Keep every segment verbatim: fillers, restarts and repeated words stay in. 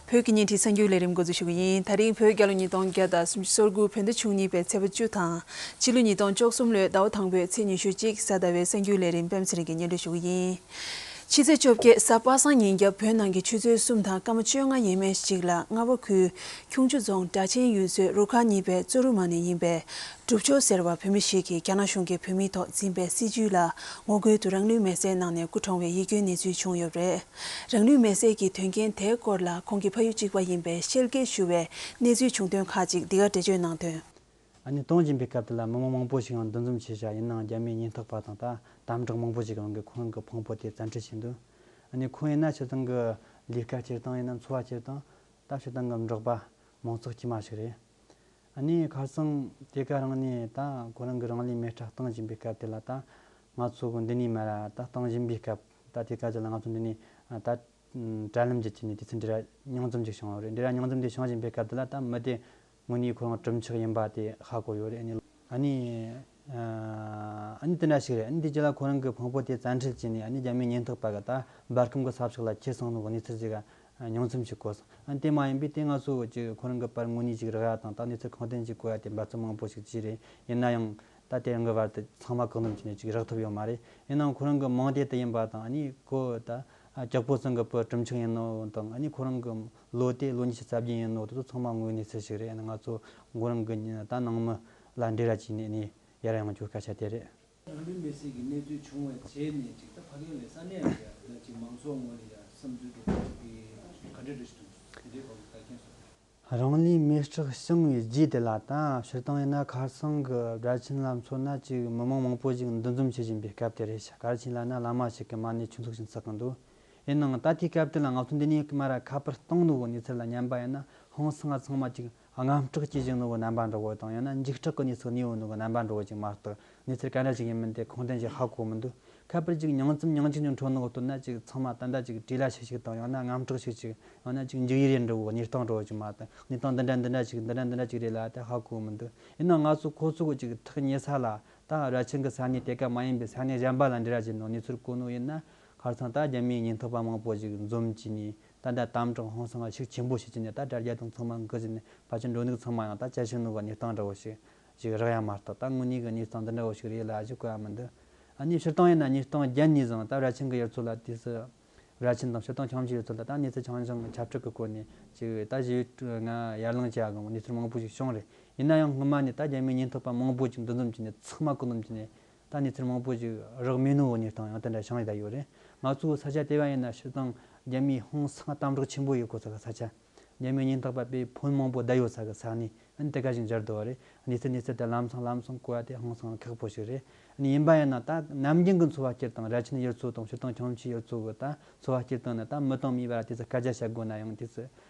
བོད་ཀྱི་བརྙན་འཕྲིན་གསར་འགྱུར་ལས་རིམ་འགོ་འཛུགས་ཞུ་གི་ཡིན། དེ་རིང་བོད་རྒྱལ་ལོ་ཉིས་སྟོང་བརྒྱ་དང་སུམ་ཅུ་སོ་དགུ་བོད་ཟླ་བཅུ་གཉིས་པའི་ཚེས་པ་བཅུ་དང་། ཕྱི་ལོ་ཉིས་སྟོང་བཅུ་གསུམ་ལོའི་ཟླ་བ་དང་པོའི་ཚེས་ཉི་ཤུ་གཅིག་གཟའ་ཟླ་བའི་གསར་འགྱུར་ལས་རིམ་པད་མ་ཚེ་རིང་གིས་སྙན་སྒྲོན་ཞུ་གི་ཡིན། ཕྱི་ཚེས་བཅོ་བརྒྱད་གཟའ་པ་སངས་ཉིན་རྒྱབ་བོད་ནང་གི་ཆུ་ཚོད་གསུམ་དང་སྐར་མ་བཅོ་ལྔ་ཡས་མས་ཤིག་ལ་རྔ་བ་ཁུལ་ཁྱུང་མཆུ་རྫོང་སྦྲ་ཆེན་ཡུལ་ཚོའི་རུ་ཁག་གཉིས་པའི་ཙོ་རུ་མ་ནས་ཡིན་པའི་སྒྲུབ་མཆོག་ཟེར་བ་བུད་མེད་ཞིག་གིས་རྒྱ་ནག་གཞུང་གིས་བོད་མིའི་ཐོག་འཛིན་པའི་སྲིད་བྱུས་ལ་ངོ་རྒོལ་དུ་རང་ལུས་མེར་སྲེག་གནང་ནས་སྐུ་གྲོངས་པའི་ཡིད་སྐྱོའི་གནས་ཚུལ་བྱུང་ཡོད་པ་རེད། རང་ལུས་མེར་སྲེག་གི་དོན་རྐྱེན་དེའི་སྐོར་ལ་ཁོང་གི་ཕ་ཡུལ་གཅིག་པ་ཡིན་པའི་ཤེལ་དཀར་ཞུ་བས་གནས་ཚུལ་བྱུང་དོན་ཁག་ཅིག་འདི་ག་འགྲེལ་བརྗོད་གནང་དོན། ཨ་ནི་གཏོང་བཞིན་པའི་སྐབས་དེ་ལ་མི་མང་མང་པོ་ཞིག་ཡང་འདུ་འཛོམས་བྱས་བཞག་ཡིན་ནའང་རྒྱ་མིའི་ཉེན་རྟོག་པ་དང་ད་དམ་དྲག་མང་པོ་ཞིག་གི་དབང་གིས་ཁོ་རང་གི་ཕུང་པོ་དེ་བཙན་ཁྲིད་བྱས་འདུག་ཨ་ནི་ཁོང་ཡིན་ན་སྤྱིར་བཏང་གི་ལས་ཀ་སྤྱིར་བཏང་ཡིན་ན་འཚོ་བ་སྤྱིར་བཏང་ད་སྤྱིར་བཏང་གི་འབྲོག་པ་མང་ཚོགས་དཀྱུས་མ་ཞིག་རེད། ཨ་ནི་ཁ་སང་དེ་ག་རང་ནས་ད་ཁོ་རང་གི་རང་ལུས་མེ་སྲེག་བཏང་བཞིན་པའི་སྐབས་དེ་ལ་ད་ང་ཚོ་གི་འདི་ནས་མར་ད་བཏང་བཞིན་པའི་སྐབས་ད་དེ་ག་ཅིག་ལ་ང་ཚོ་འདི་ནས་ད་དྲ་ལམ་བརྒྱུད་ཀྱི་ནས་དུས་ཚོད་འདི་ར་མྱོང་འཛོམས་ཅིག་བྱུང་བ་རེད། འདི་ར་མྱོང་འཛོམས་འདི་བྱུང་བཞིན་པའི་སྐབས་དེ་ལ་ད་མི་དེ་དངོས་གནས་ཁོ་རང་གྲུབ་ཆོག་ཡིན་པ་དེ་ཧ་གོ་ཡོད་རེད། ཨ་ནི་ཨ་ནི་ཨ་ནི་དེ་འདྲ་ཞིག་རེད། ཨ་ནི་དེ་རྗེས་ལ་ཁོ་རང་གི་ཕུང་པོ་དེ་བཙན་ཁྲིད་བྱས་ནས་ཨ་ནི་རྒྱ་མིའི་ཉེན་རྟོག་པ་གིས་ད་འབར་ཁམས་ཀྱི་ས་ཕྱོགས་ལ་ཁྱེར་སོང་ནོ་གི་གནས་ཚུལ་ཅིག་མྱོང་ཚབས་ཅིག་གོ་སོང་། ཨ་ནི་དེ་མ་ཡིན་པའི་དེ་ང་ཚོ་ཅིག་ཁོ་རང་གི་པར་དངོས་གནས་ཅིག་རག་ཡ་དང་ད་གནས་ཚུལ་ཁུངས་ལྡན་ཅིག་གོ་ཡ་དེ་འབད་བརྩོན་མང་པོ་ཞིག་བྱས་རེད། ཡིན་ན་ཡང་ད་དེ་རིང་གི་བར་དུ་ཚང་མ་བཀག་སྡོམ་བྱས་ནས་ཅིག་རག་ཐུབ་ཡོད་མ་རེད། ཡིན་ནའང་ཁོ་རང་གི་མིང་དེ་དེ་ཡིན་པ་དང་ཨ་ནི་ཁོ་ད་ཨ་ཀྱག་པོ་ཚང་གི་བུ་གྲུབ་ཆོག་ཡིན་ནོ་དང་ཨ་ནི་ཁོ་རང་གི་ལོ་དེ་ལོ་ཉི་ཤུ་རྩ་བརྒྱད་ཡིན་ནོ་དེ་ཚོ་ཚང་མ་དངོས་གནས་ཚུལ་ཞིག་རེད། ཨ་ནི་ང་ཚོ་ཁོ་རང་གི་ད་ནང་མི་ལ་འབྲེལ་བ་བྱས་ནས་ཨ་ནི་ཡར་ཡོང་རྒྱུའི་སྐད་ཆ་དེ་རེད། རང་ལུས་མེར་སྲེག་གི་གནས་ཚུལ་བྱུང་བའི་རྗེས་ནས་ཅིག་ད་ཕ་གི་ལ་ས་གནས་ཡང་ཡ་ད་ཅིག་མང་ཚོགས་ངོས་ནས་ཡ་བསམ་ཚུལ་དེ་ད་ཅིག་གི་ག་འདྲ་འདྲ་ཞིག་འདུག་དེ་འདྲའི་སྐོར་ལ་ད་མཁྱེན་སོང་། རང་ལུས་མེར་སྲེག་བྱུང་བའི་རྗེས་དེ་ལ་ད་སྤྱིར་བཏང་ཡིན་ན་ཁ་སང་གི་སྦྲ་ཆེན་ལ་མཚོན་ན་ཅིག་མི་མང་མང་པོ་ཞིག་འདུ་འཛོམས་བྱེད་བཞིན་པའི་སྐབས་དེ་རེད་ཤག་ག་རེ་བྱས་ལབ་ན་བླ་མ་ཞིག་གི་མ་ཎི་ཆུ་འཛུགས་ཤིང་བསགས་གི་འདུག་ཡིན་ནའང་ད་དེའི་སྐབས་དེ་ལ་ང་ཚོ་འདི་ནས་མར་ཁ་པར་གཏོང་ནོ་གི་གནས་ཚུལ་ལ་ཉན་པ་ཡིན་ན་ཧང་སང་ང་ཚང་མ་ཅིག་དངངས་སྐྲག་སྐྱེ་བཞིན་ནོ་གི་རྣམ་པ་འདྲ་བོ་དང་ཡང་ན་འཇིགས་སྐྲག་གི་གནས་ཚུལ་གནས་ཡོད་ནོ་གི་རྣམ་པ་འདྲ་བོ་ཅིག་མ་གཏོགས་གནས་ཚུལ་ག་འདྲ་ཞིག་ཡིན་མིན་དེ་ཁུངས་ལྡན་ཞིག་ཧ་གོ་མི་འདུག་ཁ་པར་ཅིག་མྱོང་ཙམ་མྱོང་ཅིག་ཉོ་འཕྲོ་ནོ་གི་སྟོད་ན་ཅིག་ཚང་མ་ད་ལྟ་ཅིག་བྲེལ་བ་ཞིག་ཞིག་དང་ཡང་ན་དངངས་སྐྲག་ཞིག་ཅིག་ཡང་ན་ཅིག་འཇིགས་ཡེར་འདྲ་བོ་གནས་སྟངས་འདྲ་བོ་ཅིག་མ་གཏོགས་གནས་སྟངས་འདི་འདྲ་འདི་འདྲ་ཅིག་འདི་འདྲ་འདི་འདྲ་ཅིག་རེད་ལ་དེ་ཧ་གོ་མི་འདུག་ཡིན་ན་ང་ཚོ་ཁོ་ཚོ་གི་ཅིག་ཐག་ཉེ་ས་ལ་ད་སྦྲ་ཆེན་གི་ས་གནས་དེ་ག་མ་ཡིན་པའི་ས་གནས་གཞན་པ་ལ་འབྲེལ་བ་བྱས་ནོ་གནས་ཚུལ་གོ་ནོ་ཡིན་ན་ཁ་སང་ད་རྒྱ་མིའི་ཉེན་རྟོག་པ་མང་པོ་ཞིག་འཛོམས་བྱས་ནས་ད་ལྟ་དམ་དྲག་ཧང་སང་ང་ཤུགས་ཆེན་པོ་ཞིག་བྱས་ནས་ད་དྲ་རྒྱ་དང་ཚང་མ་འགུལ་བྱས་ནས་ཕལ་ཆེར་འགྲོ་འདུག་ཚང་མ་ཡང་ད་བཅད་ཕྱིན་ནོ་གི་གནས་སྟངས་འདྲ་བོ་ཞིག་ཅིག་རག་ཡ་མ་གཏོགས་ད་དངོས་གནས་ཀྱི་གནས་སྟངས་འདི་འདྲ་བོ་ཞིག་རེད་ལ་ཨ་ཅིག་གོ་ཡ་མི་འདུག་ཨ་ནི་སྤྱིར་བཏང་ཡིན་ན་གནས་སྟངས་རྒྱབ་ནས་བཟུང་ད་སྦྲ་ཆེན་གྱི་ཡུལ་ཚོ་ལ་དུས་སུ་སྦྲ་ཆེན་དང་སྤྱིར་བཏང་ཁྱོད་ཆོས་ཡུལ་ཚོ་ལ་ད་གནས་ཚུལ་ཆུང་ཆུང་གི་ཁྱབ་བསྒྲགས་ཀྱི་སྒོ་ནས་ཅིག་ད་ཞི་བའི་ང་ཡར་ལངས་བྱེད་ཡ་གི་གནས་ཚུལ་མང་པོ་ཞིག་བྱུང་རེད། ཡིན་ན་ཡང་སྔོན་མ་ནས་ད་རྒྱ་མིའི་ཉེན་རྟོག་པ་མང་པོ་ཅིག་འདུ་འཛོམས་བྱས་ནས་ཚང་མ་བཀོད་འདོམས་བྱས་ནས་ད་གནས་ཚུལ་མང་པོ་ཅིག་རག་མེད་ནོ་གི་གནས་སྟངས་ཡང་དེ་འདྲ་བྱུང་ཡོད་ད་ཡོད་རེད། ང་ཚོའི་ས་ཆ་དེ་བ་ཡིན་ན་སྤྱིར་བཏང་རྒྱ་མིའི་ཧང་སང་དམ་དྲག་ཆེན་པོ་ཡོད་གོ་ས་གི་ས་ཆ། རྒྱ་མིའི་ཉེན་རྟོག་པ་པས་ཕོན་མང་པོ་བསྡད་ཡོད་ས་གི་ས་གནས་ཨ་ནི་དེ་ག་ཞིག་འབྱར་འདུག་བ་རེད། གནས་ཚུལ་གནས་ཚུལ་དེ་ལམ་སང་ལམ་སང་གོ་ཡ་དེ་ཧང་སང་ཁག་པོ་ཞིག་རེད། ཨ་ནི་ཡིན་པ་ཡིན་ན་ད་ནམ་རྒྱུན་གི་འཚོ་བ་སྐྱེལ་སྟངས་ར་ཆེན་ཡུལ་ཚོ་དང་སྤྱིར་བཏང་ཁྱོད་ཆོས་ཡུལ་ཚོ་གི་ད་འཚོ་བ་སྐྱེལ་སྟངས་ནི་ད་མི་དང་མིའི་བར་དུས་སུ་སྐད་ཆ་བཤད་དགོས་ན་ཡང་དུས་སུ་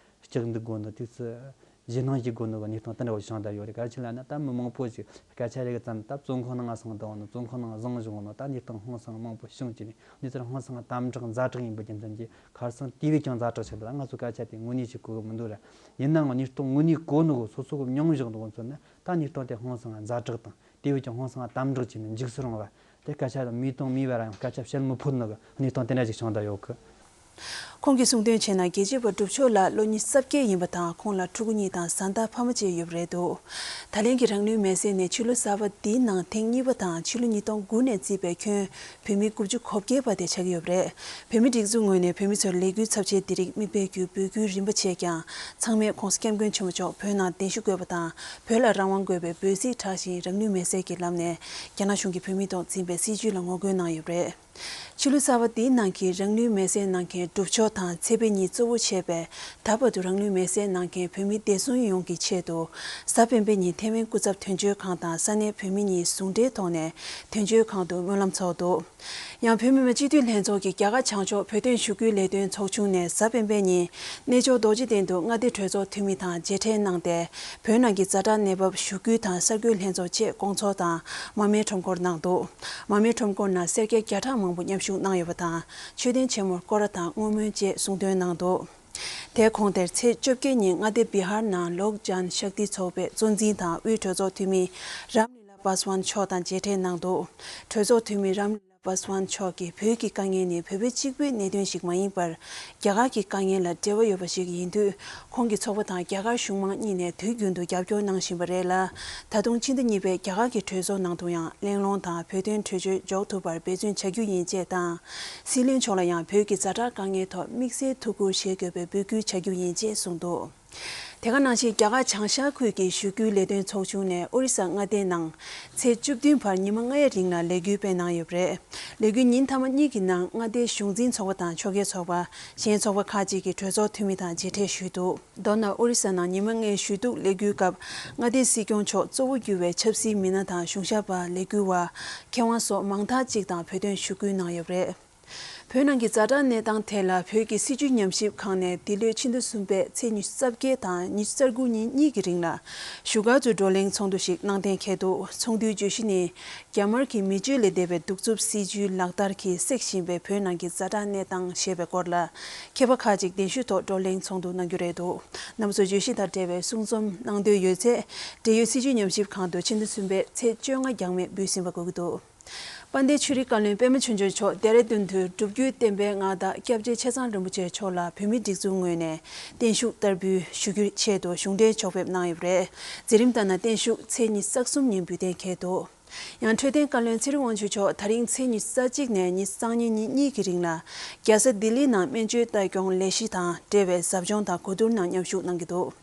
སྐྲག་འདུག་དགོས་ནོ་དུས་སུ་ཞེད་སྣང་བྱེད་དགོས་ནོ་གི་གནས་སྟངས་དེ་འདྲ་བོ་བྱུང་བསྡད་ཡོད་རེད། ག་རེ་ཕྱིན་ལབ་ན་ད་མི་མང་པོ་ཞིག་སྐད་ཆ་རེ་གི་ཙམ་ད་བཙོན་ཁང་ནང་ང་སོང་བསྡད་ཡོད་ནོ་བཙོན་ཁང་ནང་བཟུང་བཞག་ནོ་ད་གནས་སྟངས་ཧང་སང་མང་པོ་བྱུང་བྱས་ནས་གནས་ཚུལ་ཧང་སང་དམ་དྲག་ཛ་དྲག་ཡིན་པའི་རྒྱུ་མཚན་གྱིས། ཁ་སང་དེ་བས་ཀྱང་ཛ་དྲག་ཆགས་འདུག་ང་ཚོ་སྐད་ཆ་དེ་དངོས་གནས་ཅིག་གོ་གི་མི་འདུག་ར། ཡིན་ནའང་གནས་སྟངས་དངོས་གནས་གོ་ནོ་གི་སོ་སོ་གི་མྱོང་བཞག་འདུག་གོ་ཚོད་ན་ད་གནས་སྟངས་དེ་ཧང་སང་ཛ་དྲག་དང་དེ་བས་ཀྱང་ཧང་སང་དམ་དྲག་བྱས་ནས་འཇིགས་སུ་རུང་བ་དེ་སྐད་ཆ་དང་མི་དང་མི་བར་ཡང་སྐད་ཆ་བཤད་མི་ཕོད་ནོ་གི་གནས་སྟངས་དེ་འདྲ་ཅིག་བྱུང་བསྡད་ཡོད་གི། ཁོང་གིས་གསུངས་དོན་བྱས་ན་རྒྱལ་གཅེས་པ་སྒྲུབ་མཆོག་ལགས་ལོ་ཉི་ཤུ་རྩ་བརྒྱད་ཡིན་པ་དང་ཁོང་ལ་ཕྲུ་གུ་གཉིས་དང་བཟའ་ཟླ་ཕ་མ་བཅས་ཡོད་པ་རེད་འདུག་ད་ལན་གྱི་རང་ལུས་མེར་སྲེག་ནས་ཕྱི་ལོ་གསར་པ་འདིའི་ནང་ཐེངས་གཉིས་པ་དང་ཕྱི་ལོ་ཉིས་སྟོང་དགུ་ནས་བརྩིས་པའི་ཁྱོན་བོད་མི་དགུ་བཅུ་གོ་བརྒྱད་པ་དེ་ཆགས་ཀྱི་ཡོད་པ་རེད། བོད་མི་སྒྲིག་འཛུགས་ངོས་ནས་བོད་མི་ཚོར་ལས་འགུལ་ཚབས་ཆེ་འདི་རིགས་མི་སྤེལ་རྒྱུའི་འབོད་སྐུལ་རིམ་པ་བྱས་ཀྱང་ཚང་མས་༸གོང་ས་༸སྐྱབས་མགོན་ཆེན་པོ་མཆོག་བོད་ནང་གདན་ཞུ་དགོས་པ་དང་བོད་ལ་རང་དབང་དགོས་པའི་འབོད་ཚིག་གྲགས་ཤིང་རང་ལུས་མེར་སྲེག་གི་ལམ་ནས་རྒྱ་ནག་གཞུང་གིས་བོད་མིའི་ཐོག་འཛིན་པའི་སྲིད་བྱུས་ལ་ངོ་རྒོལ་གནང་ཡོད་པ་རེད། ཕྱི་ལོ་གསར་པ་འདིའི་ནང་གི་རང་ལུས་མེར་སྲེག་གནང་མཁན་སྒྲུབ་མཆོག་དང་ཚེ་འཕེལ་གཉིས་གཙོ་བོ་བྱས་པའི་ད་བར་དུ་རང་ལུས་མེར་སྲེག་གནང་མཁན་བོད་མི་བདེ་སྲུང་ཡོངས་ཀྱི་ཆེད་དུ་གཟའ་སྤེན་པའི་ཉིན་ཐེ་ཝན་སྐུ་ཚབ་དོན་གཅོད་ཁང་དང་ས་གནས་བོད་མི་གཉིས་ཟུང་འབྲེལ་ཐོག་ནས་དོན་གཅོད་ཁང་དུ་སྨོན་ལམ་ཚོགས་འདུག་ཡང་བོད་མི་མང་སྤྱི་འཐུས་ལྷན་ཚོགས་ཀྱི་རྒྱ་གར་བྱང་ཕྱོགས་བོད་དོན་ཞུ་སྐུལ་ལས་དོན་ཚོགས་ཆུང་ནས་གཟའ་སྤེན་པའི་ཉིན་གནས་མཆོག་རྡོ་རྗེ་གདན་དུ་མངའ་སྡེ་གྲོས་ཚོགས་འཐུས་མི་དང་མཇལ་འཕྲད་གནང་སྟེ་བོད་ནང་གི་ཛ་དྲག་གནས་བབ་ཞུ་སྐུལ་དང་གསར་འགོད་ལྷན་ཚོགས་བཅས་སྐོང་ཚོགས་དང་མར་མེའི་ཁྲོམ་སྐོར་གནང་འདུག་མར་མེའི་ཁྲོམ་སྐོར་ནང་སེར་སྐྱ་བརྒྱ་ཕྲག་མང་པོ་མཉམ་ཞུགས་གནང་ཡོད་པ་དང་མཆོད་རྟེན་ཆེན་མོར་སྐོར་ར་དང་བསྔོ་སྨོན་བཅས་གསུང་འདོན་གནང་འདུག་དེའི་གོང་དེར་ཚེས་བཅོ་བརྒྱད་ཉིན་མངའ་སྡེ་བི་ཧར་ནང་ལོག་ཇན་ཤཀ་ཏི་ཚོགས་པའི་གཙོ་འཛིན་དང་དབུས་གྲོས་ཚོགས་འཐུས་མི་རམ་ལི་ལ་པཱ་སི་ཝན་མཆོག་དང་མཇལ་འཕྲད་གནང་འདུག་གྲོས་ཚོགས་འཐུས་མི་རམ་ལི་ལ་ པ་སི་ཝན་མཆོག་གིས་བོད་ཀྱི་དཀའ་ངལ་ནི་བོད་པ་གཅིག་པུའི་གནད་དོན་ཞིག་མ་ཡིན་པར། རྒྱ་གར་གྱི་དཀའ་ངལ་ལ་འབྲེལ་བ་ཡོད་པ་ཞིག་ཡིན་དུས། ཁོང་གི་ཚོགས་པ་དང་རྒྱ་གར་གཞུང་མང་གཉིས་ནས་དུས་རྒྱུན་དུ་རྒྱབ་སྐྱོར་གནང་བཞིན་པ་རེད་ལ། ད་དུང་ཕྱི་ཟླ་གཉིས་པའི་རྒྱ་གར་གྱི་གྲོས་ཚོགས་ནང་དུ་ཡང་གླེང་སློང་དང་བོད་དོན་གྲོས་ཆོད་འཇོག་ཐུབ་པར་འབད་བརྩོན་བྱ་རྒྱུ་ཡིན་ཅེས་དང་། སྲིད་བློན་མཆོག་ལ་ཡང་བོད་ཀྱི་ཛ་དྲག་དཀའ་ངལ་ཐོག་དམིགས་བསལ་ཐུགས་ཁུར་བཞེས་དགོས་པའི་འབོད་སྐུལ་བྱ་རྒྱུ་ཡིན་ཅེས་གསུངས་འདུག་དེ་ག་ནང་བཞིན། རྒྱ་གར་བྱང་ཤར་ཁུལ་གྱི་ཞི་རྒོལ་ལས་དོན་ཚོགས་ཆུང་ནས་ཨོ་རི་ས་མངའ་སྡེའི་ནང་ཚེས་བཅུ་བདུན་བར་ཉི་མ་ལྔའི་རིང་ལ་ལས་འགུལ་སྤེལ་གནང་ཡོད་པ་རེད། ལས་འགུལ་ཉིན་མཐའ་མ་གཉིས་ཀྱི་ནང་མངའ་སྡེའི་གཞུང་འཛིན་ཚོགས་པ་དང་ཕྱོགས་འགལ་ཚོགས་པ། གཞན་ཚོགས་པ་ཁག་ཅིག་གིས་གྲོས་ཚོགས་འཐུས་མི་དང་མཇལ་འཕྲད་ཞུས་འདུག་མདོར་ན། ཨོ་རི་ས་ནང་ཉི་མ་ལྔའི་ཞུ་གཏུག་ལས་འགུལ་སྐབས། མངའ་སྡེའི་སྲིད་སྐྱོང་མཆོག་གཙོ་བོ་གྱུར་བའི་ཆབ་སྲིད་མི་སྣ་དང་གཞུང་ཞབས་པ། ལས་འགུལ་བ། མཁས་དབང་སོགས་མང་དག་ཅིག་དང་བོད་དོན་ཞུ་སྐུལ་གནང་ཡོད་པ་རེད། བོད་ནང་གི་ཛ་དྲག་གནས་སྟངས་ཐད་ལ། བོད་ཀྱི་སྲིད་བྱུས་ཉམས་ཞིབ་ཁང་ནས་འདི་ལོའི་ཕྱི་ཟླ་གསུམ་པའི་ཚེས་ཉི་ཤུ་རྩ་བརྒྱད་དང་ཉི་ཤུ་རྩ་དགུ་ཉིན་གཉིས་ཀྱི་རིང་ལ་བཞུགས་སྒར་དུ་བགྲོ་གླེང་ཚོགས་འདུ་ཞིག་གནང་གཏན་འཁེལ་འདུག་ཚོགས་འདུའི་བརྗོད་གཞི་ནི། རྒྱ་དམར་གྱི་མི་སྤྱོད་ལས་འདས་པའི་གདུག་རྩུབ་སྲིད་བྱུས་ལག་བསྟར་གྱིས་བསྲེག་བཞིན་པའི་བོད་ནང་གི་ཛ་དྲག་གནས་སྟངས་ཞེས་པའི་སྐོར་ལ། མཁས་པ་ཁག་ཅིག་གདན་ཞུ་ཐོག་བགྲོ་གླེང་ཚོགས་འདུ་གནང་རྒྱུ་རེད་འདུག་རྣམ་པ་ཚོས་བརྗོད་གཞི་དང་འབྲེལ་བའི་གསུང་རྩོམ་གནང་འདོད་ཡོད་ཚེ། འབྲེལ་ཡོད་སྲིད་བྱུས་ཉམས་ཞིབ་ཁང་དུ་ཕྱི་ཟླ་གསུམ་པའི་ཚེས་བཅོ་ལྔ་འགྱངས་མེད་འབུལ་ཟིན་པ་དགོས་ཀྱི་འདུག་དཔལ་ལྡན་ཆོས་རིག་བཀའ་བློན་པད་མ་ཆོས་འབྱོར་མཆོག་ལྡེ་ར་ལྡུན་དུ་སྒྲུབ་བརྒྱུད་བསྟན་པའི་མངའ་བདག་སྐྱབས་རྗེ་ཆེ་ཚང་རིན་པོ་ཆེ་མཆོག་ལ་བོད་མིའི་སྒྲིག་འཛུགས་ངོས་ནས་བརྟན་བཞུགས་བསྟར་འབུལ་ཞུ་རྒྱུའི་ཆེད་དུ་གཞུང་འབྲེལ་ཕྱོགས་ཕེབས་གནང་ཡོད་པ་རེད། མཛད་རིམ་ལྟར་ན། བརྟན་བཞུགས་ཚེས་ཉི་ཤུ་རྩ་གསུམ་ཉིན་འབུལ་གཏན་འཁེལ་འདུག་ཡང་འཕྲོད་བསྟེན་བཀའ་བློན་ཚེ་རིང་དབང་ཕྱུག་མཆོག་ད་རིང་ཚེས་ཉི་ཤུ་རྩ་གཅིག་ནས་ཉི་ཤུ་རྩ་གཉིས་ཉིན་གཉིས་ཀྱི་རིང་ལ་རྒྱལ་ས་ལྡི་ལི་ནང་སྨན་བཅོས་ལྟ་སྐྱོང་ལས་གཞི་དང་འབྲེལ་བའི་ཟབ་སྦྱོང་དང་གོ་བསྡུར་ནང་མཉམ་ཞུགས་གནང་གི་འདུག་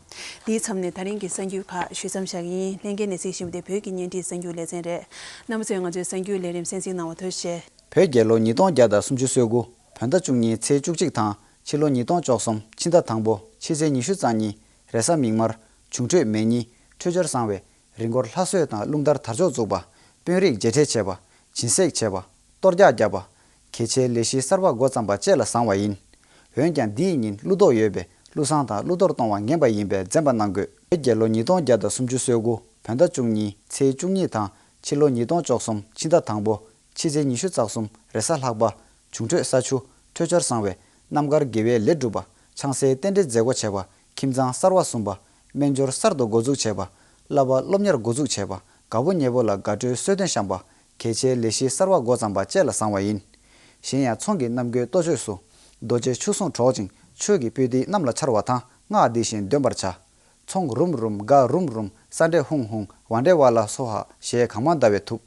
འདིའི་མཚམས་ནས་ད་རིང་གི་གསར་འགྱུར་ཁག་ཞུས་མཚམས་བཞག་གི་ཡིན། ལྷན་རྒྱས་ནས་གཟིགས་བཞིན་པ་དེ་བོད་ཀྱི་བརྙན་འཕྲིན་གསར་འགྱུར་ལེ་ཚན་རེད། རྣམ་པ་ཚོས་ང་ཚོའི་གསར་འགྱུར་ལས་རིམ་གསན་གཟིགས་གནང་བར་ཐུགས་རྗེ་ཆེ། བོད་རྒྱལ་ལོ་ཉིས་སྟོང་བརྒྱ་དང་སུམ་ཅུ་སོ་དགུ་བོད་ཟླ་བཅུ་གཉིས་ཚེས་བཅུ་གཅིག་དང་ཕྱི་ལོ་ཉིས་སྟོང་བཅུ་གསུམ་ཕྱི་ཟླ་དང་པོ་ཕྱི་ཚེས་ཉི་ཤུ་རྩ་གཉིས་རེས་གཟའ་མིག་དམར་བྱུང་འཕྲོད་མེ་གཉིས་འཕྲོད་སྦྱོར་བཟང་བའི་རི་མགོར་ལྷ་གསོལ་དང་རླུང་དར་དར་ལྕོག་བཙུགས་པ། དཔོན་རིགས་མཇལ་འཕྲད་བྱས་པ། སྦྱིན་སྲེག་བྱས་པ། གཏོར་རྒྱག་བརྒྱབ་པ། གལ་ཆེའི་ལས་གཞི་གསར་པ་འགོ་བརྩམས་པ་བཅས་ལ་བཟང་བ་ཡིན། འོན་ཀྱང་འདིའི་ཉིན་ཀླུ་གཏོར་ཡོད་པས་ཀླུ་བསང་དང་ཀླུ་གཏོར་གཏོང་བ་ངན་པ་ཡིན་པས་འཛེམ་པ་གནང་དགོས། བོད་རྒྱལ་ལོ་ཉིས་སྟོང་བརྒྱ་དང་སུམ་ཅུ་སོ་དགུ་བོད་ཟླ་བཅུ་གཉིས་ཚེས་བཅུ་གཉིས་དང་ཕྱི་ལོ་ཉིས་སྟོང་བཅུ་གསུམ་ཕྱི་ཟླ་དང་པོ་ཕྱི་ཚེས་ཉི་ཤུ་རྩ་གསུམ་རེས་གཟའ་ལྷག་པ། བྱུང་འཕྲོད་ས་ཆུ། འཕྲོད་སྦྱོར་བཟང་བས་རྣམ་དཀར་དགེ་བའི་ལས་སྒྲུབ་པ། ཆང་སའི་རྟེན་འབྲེལ་མཛད་སྒོ་བྱས་པ། ཁྱིམ་ཚང་གསར་བ་བཟུང་བ། སྨན་སྦྱོར་གསར་དུ་འགོ་འཛུགས་བྱས་པ། བསླབ་པ་སློབ་གཉེར་འགོ་འཛུགས་བྱས་པ། དགའ་པོ་ཉེ་པོ་ལ་དགའ་སྤྲོའི་གསོལ་སྟོན་བཤམས་པ། གལ་ཆེའི་ལས་གཞི་གསར་བ་འགོ་བརྩམས་པ་བཅས་ལ་བཟང་བ་ཡིན། གཞན་ཡང་ཚོང་གི་གནམ་སྒོའི་ལྟོ་ཆས་སུ། རྡོ་རྗེ་ཆུ་བཟུང་གྲོགས་ཅིང་ཆོས་ཀྱི་སྤོས་ཏི་གནམ་ལ་འཕྱར་བ་དང་སྔགས་འདི་བཞིན་འདོན་པར་བྱ། ཚོང་རུམ་རུམ་དགའ་རུམ་རུམ་ས་འདྲེ་ཧུང་ཧུང་བ་འདྲེ་བ་ལ་སོ་ཧ་ཞེས་གང་མང་བཟླ་བས་ཐུབ།